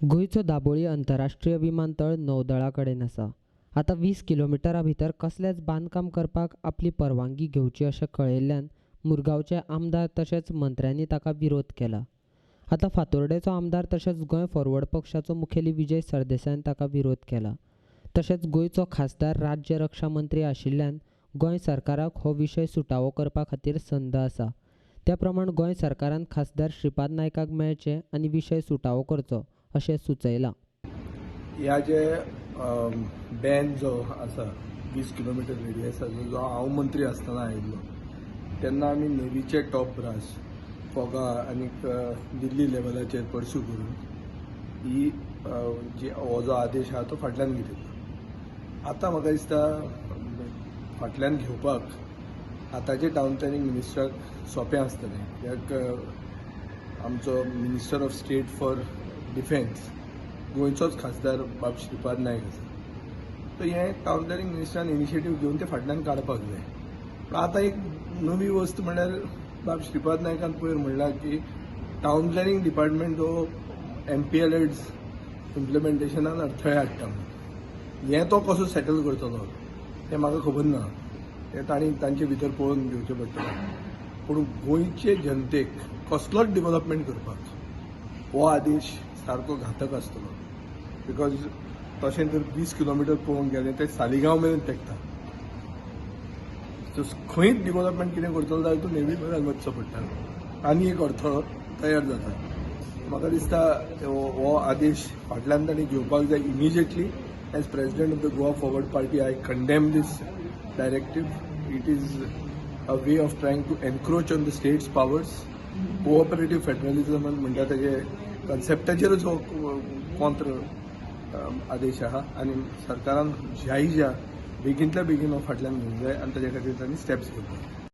गोंयचो दाबोळी अंतरराष्ट्रीय विमानतळ नौदळा कडेन आसा. आतां 20 किलोमिटरा भितर कसलेंच बांदकाम करपाक आपली परवानगी घेवची अशें कळयल्ल्यान मुरगांवचे आमदार तशेंच मंत्र्यांनी ताका विरोध केला. आतां फातोर्डेचो आमदार तशेंच गोंय फॉरवर्ड पक्षाचो मुखेली विजय सरदेसायान ताका विरोध केला. तशेंच गोंयचो खासदार राज्य रक्षा मंत्री आशिल्ल्यान गोंय सरकाराक हो विशय सुटावो करपा खातीर संद आसा. त्या प्रमाण गोंय सरकारान खासदार श्रीपाद नायकाक मेळचें आनी विशय सुटावो करचो अशें सुचयलां. ह्या जे बॅन जो आसा 20 किलोमिटर रेडियसाचो, जो हांव मंत्री आसतना आयिल्लो तेन्ना आमी नेवीचे टॉप ब्रास फोगा आनीक दिल्ली लेवलाचेर परस्यू करून ही जी हो जो आदेश आहा तो फाटल्यान घेतिल्लो. आतां म्हाका दिसता फाटल्यान घेवपाक आतांचे टावन प्लॅनिंग मिनिस्टराक सोंपें आसतलें, कित्याक आमचो Minister of State for Defence गोंयचोच खासदार बाब श्रीपाद नायक आसा. तर हें टावन प्लॅनिंग मिनिस्टरान इनिशिएटीव घेवन तें फाटल्यान काडपाक जाय. पूण आतां एक नवी वस्त म्हणल्यार बाब श्रीपाद नायकान पयर म्हणलां की टावन प्लॅनिंग डिपार्टमेंट हो एमपीएलएड्स इम्प्लिमेंटेशनान अडथळे हाडटा म्हणून. हें तो कसो सेटल करतलो तें म्हाका खबर ना. तें तांणी तांचे भितर पळोवन घेवचें पडटलें. पूण गोंयचे जनतेक कसलोच डिवलपमेंट करपाक हो आदेश सारको घातक आसतलो, because तशें जर 20 किलोमिटर पळोवंक गेलें तें सालिगांव मेरेन तेंकता. सो खंयच डिवलपमेंट कितें करतलो जाल्यार तूं नेवी मेरेन वचचो पडटा आनी एक अडथळो तयार जाता. म्हाका दिसता हो आदेश फाटल्यान तांणी घेवपाक जाय immediately. As president of the Goa Forward Party, I condemn this directive. It is a way of trying to encroach on the state's powers. Cooperative federalism म्हणटा तेजे कन्सेप्टाचेरूच हो कॉंत्र आदेश आहा आनी सरकारान जाय ज्या बेगीनतल्या बेगीन हो फाटल्यान घेवंक जाय आनी ताजे खातीर तांणी स्टेप्स घेवपाक जाय.